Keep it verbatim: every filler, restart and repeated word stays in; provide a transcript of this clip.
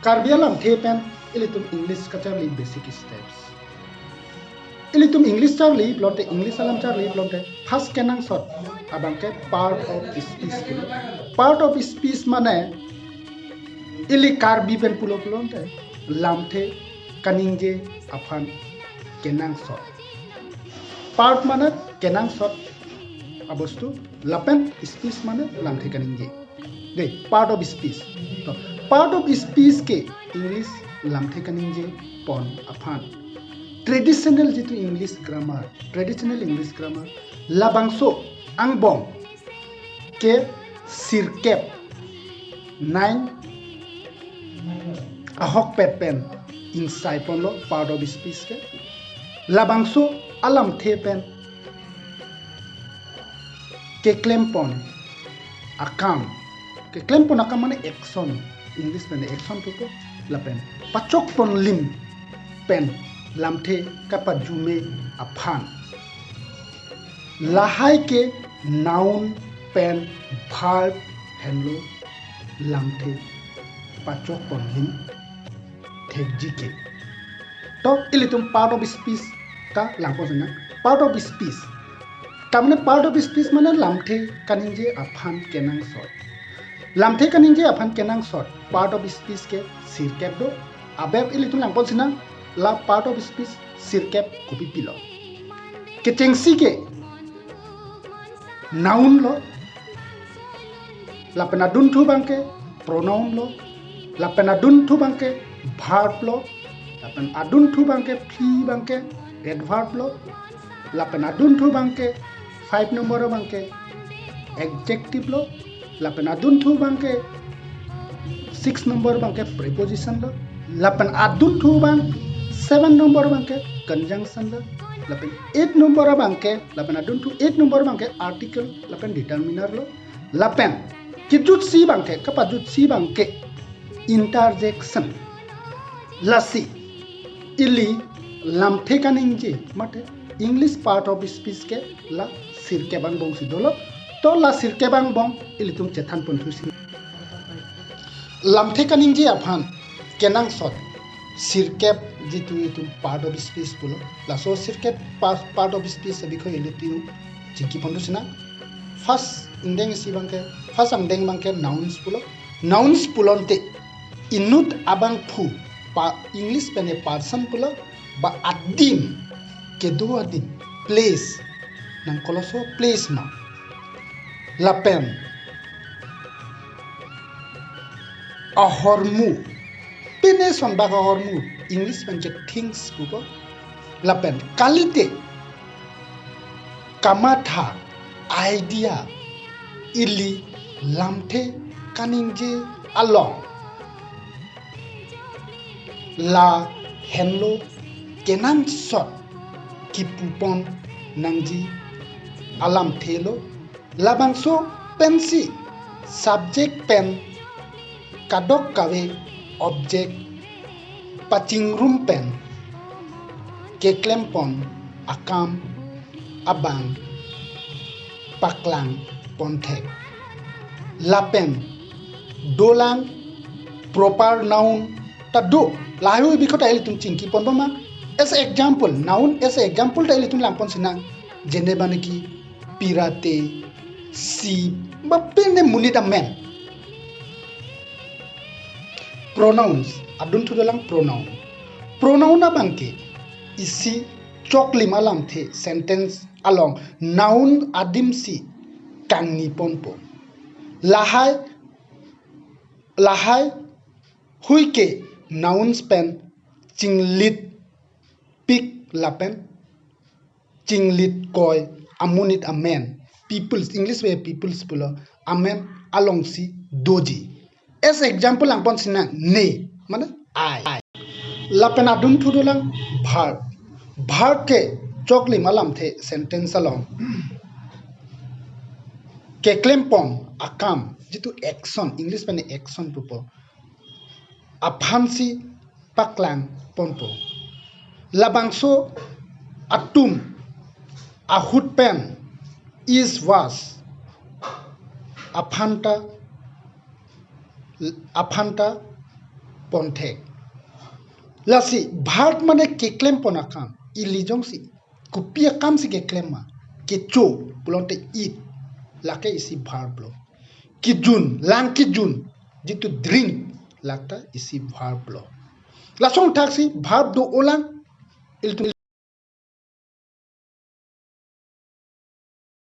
Karbi alamthe pen ilitum English kacharli basic steps. Ilitum English charli pulote, English alam charli pulote, first kenangsot abangke part of speech pulo. Part of speech mane ili Karbi pen pulo pulote lamthe kaningje aphan kenangsot. Part mane kenangsot abostu, lapen speech mane lamthe kaningje. Dei, part of speech. To, part of speech ke English lamthe kaningje pon aphan traditional jitu English grammar, traditional English grammar, labangso angbong ke sirkep, nine ahokpet pen ingsai ponlo part of speech ke. Labangso alamthe pen keklem pon akam. Keklem pon akam mane action. English pen action pupo. Lapen pachok ponlim pen lamthe kapajume aphan. Lahai ke noun pen verb henlo lamthe pachok ponlim thekji ke. To ilitum part of speech ta langpon sinang. Part of speech. Tamne part of speech mane lamthe kaningje aphan kenangsot. Lamthe kaningje aphan kenangsot part of speech ke sirkep do. Aber ilitum langpon sinang la part of speech sirkep kopi pilo. Kechengsi ke noun lo, lapen adunthu abangke pronoun lo, lapen adunthu abangke verb lo, lapen adunthu abangke phli abangke adverb lo, lapen adunthu abangke five number abangke adjective lo, lapen adunthu abangke six number abangke preposition lo, lapen adunthu abang seven number abangke conjunction lo, lapen eight number abangke, lapen adunthu eight number abangke article lapen determiner lo, lapen kejutsi abangke, kapajutsi abangke interjection. Lasi ili lamthe kaningje mate English part of speech ke la sirkep angbong si dolo. To la sirkep angbong ilitum chethan ponthusi. Lamthe kaningje aphan kenangsot sirkep jitu itum part of speech pulo. Laso sirkep pa-, part of speech abikhoy ilitum chingki ponthu sinang. First angdeng isi abangke, first angdeng abangke nouns pulo. Nouns pulote inut abangphu, pa English pen person pulo, ba adim, kedo adim, place, nang koloso place ma. Lapen ahormu, pine sonbak ahormu, English pen ke things pupo. Lapen kalite kamatha, idea, ili lamthe kaningje along la henlo kenangsot kipu pon nangji alamthe lo. Labangso pensi subject pen kadokave object pachingrum pen keklem pon akam abang paklang pon thek. Lapen dolang proper noun ta do. Lahai-hui bikhoy ta ilitum chingki pon boma. As a example, noun as a example ta ilitum langpon sinang. Jene bane ki pirate, sheep, ba pine monit amen. Pronouns, adunthu dolang pronoun. Pronoun abangke isi choklim alamthe sentence along noun adim si kangni ponpo. Lahai, lahai hui ke nouns pen chinglit pik lapen chinglit koi amonit amen, peoples, English pen peoples pulo, amen alongsi doji. As example langpon sinang, ne mane I. Lapen adunthu dolang verb. Verb ke choklim alamthe sentence along keklem pon akam, jitu action, English pen action pupo, aphansi paklang ponpo. Labangso atum ahut pen is, was aphanta, aphanta pon thek. Lasi verb mane keklem pon akam. Ili jongsi kopi akam si keklem ma? Kecho pulote eat. Lake isi verb lo. Kejun, lang kejun, jitu drink, lata isi verb lo. Lason thaksi verb do-olang, ilitum